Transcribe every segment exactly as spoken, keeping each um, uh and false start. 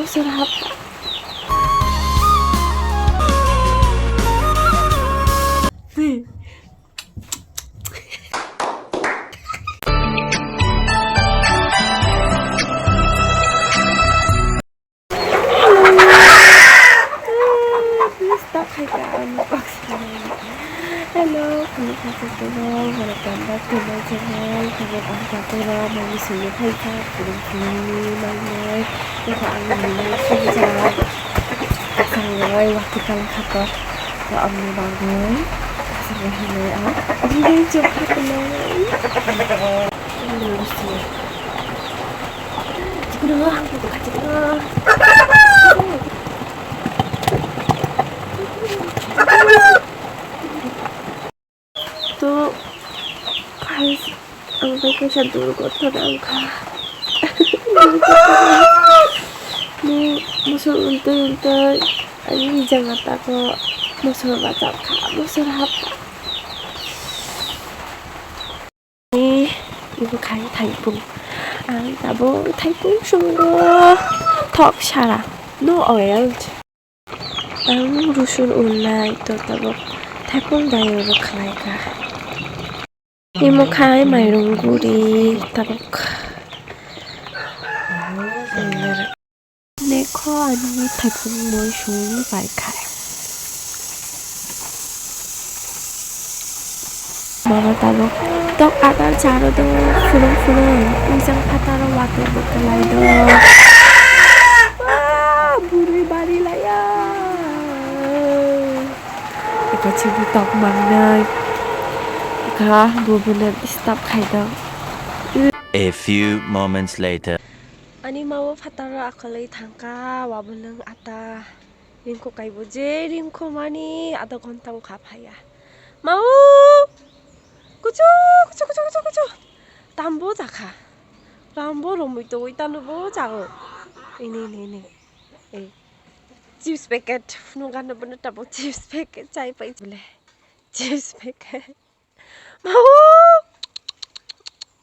Mosor hap. Stop khai ka ang box. Hello, kunu kha se toro, welcome back to my channel. Kunu kha se toro, mani sini khai ka, kunu kunu mai mai. Kunu kha ang ni mai sini ja. Asang roi waktu kala kha ko. Ko ang ni bagoi. Asang roi hinoi ang. Ang ni chok kha ko. Ang ni sini. To, guys, ang bai kaisa durgotona wngkha. Ni mosor untui untui ani janga tago mosor bachap kha, mosor hap. Ni ibo khai thaipung. Ang tabuk thaipung sungo thok sara. No oil. Ang rusun unnai to tabuk thaipung dai oro khlai kha. Imo khai mairung guri tabuk. Nekho ani thaipung moi sung pai khai. Mama tabuk tok adar charo do, phulung phulung ujang phataro water bottle lai do. Ah, bwrwi bari laya. Eka chini tok mangnai. Eka bubuna disturb khai do. A few moments later. Ani mawo phataro akolwi thangkha, wabwlwng ata ringkho kaibo je ringkho mani adha ghonta wngkha phaiya. Mawo! Kuchu, kuchu, kuchu, kuchu, kuchu. Tambo jakha. Tambo romwi tongwi tanobo jago. Ini, ini, ini. Ei. Chips packet. Phunukgano bono tabuk chips packet chai pai bole. Chips packet. Mawo!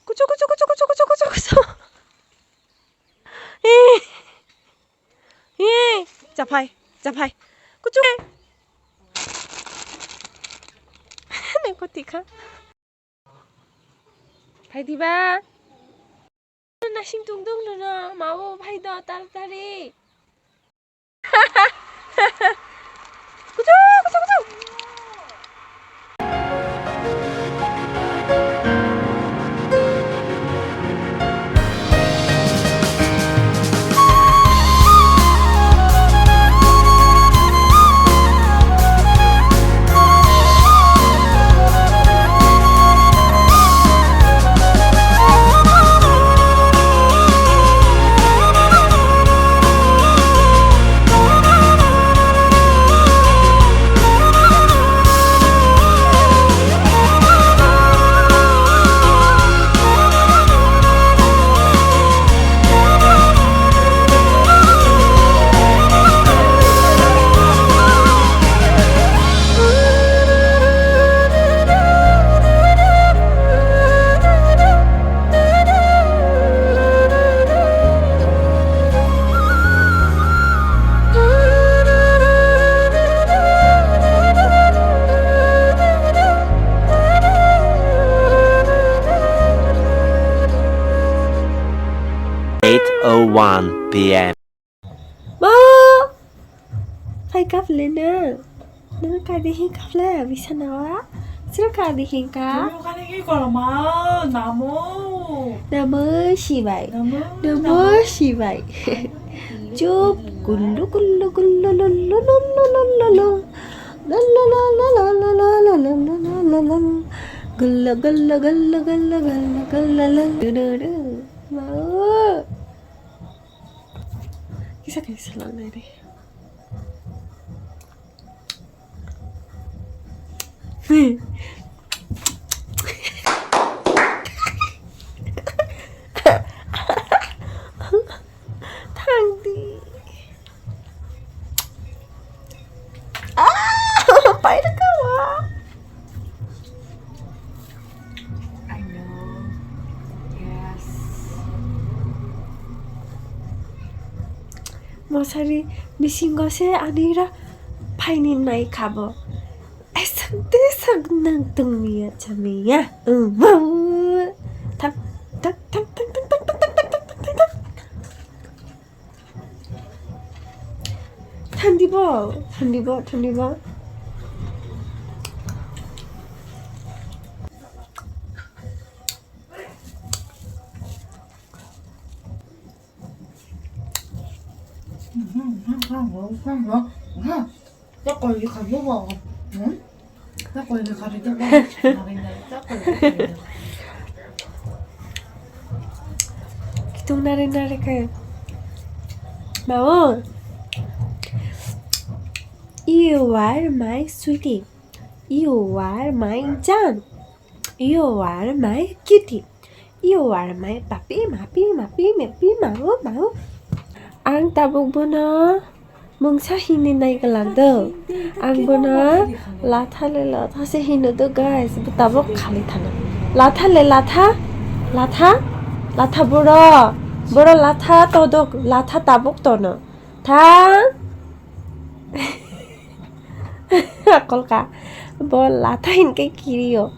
Kuchu, kuchu, kuchu. Eh. Eh. Chaphai, chaphai. Kuchu. Nai koti kha. Phai diba? Nasing tungtung nono, mawo phai do taratari. Kuchu, kuchu, kuchu. Eight oh one P M. Ma! Phai kap le nang. Nang kadi hin kap le, bisana wa? Sir kadi hin ka? Tumi kani ki koloma, namo. Namo sibai. Namo, namo sibai. Chup, kullu, kullu, kullu, lullu, lullu, lullu, lullu. Lullu, lullu, lullu, lullu. Gullu, gullu, gullu, gullu, gullu, gullu, lullu. Du, du, du. Ma. Kisa kisa lang nai de. Thang di. Ah, pai da kawa. I know. Yes. Mosari bisingo se anira phaini nai khabo. Ai sak de sak nang tongmiya chamiya. Um, um. Thang, thang, thang. Thandi bo, thandi bo, thandi bo. Kitung nari nari khe. Mao. You are my sweetie. You are my jaan. You are my cutie. You are my papi, mapi, mapi, mapi, mau, mau. Ang tabuk bono mungsa hini nai glak do. Ang bono latha le latha se hino do, guys. Bo tabuk khali thana. Latha le latha. Latha. Latha boro. Boro latha todok. Latha tabuk tono. Thang. Kolka. Bo latha hinkhe kirio.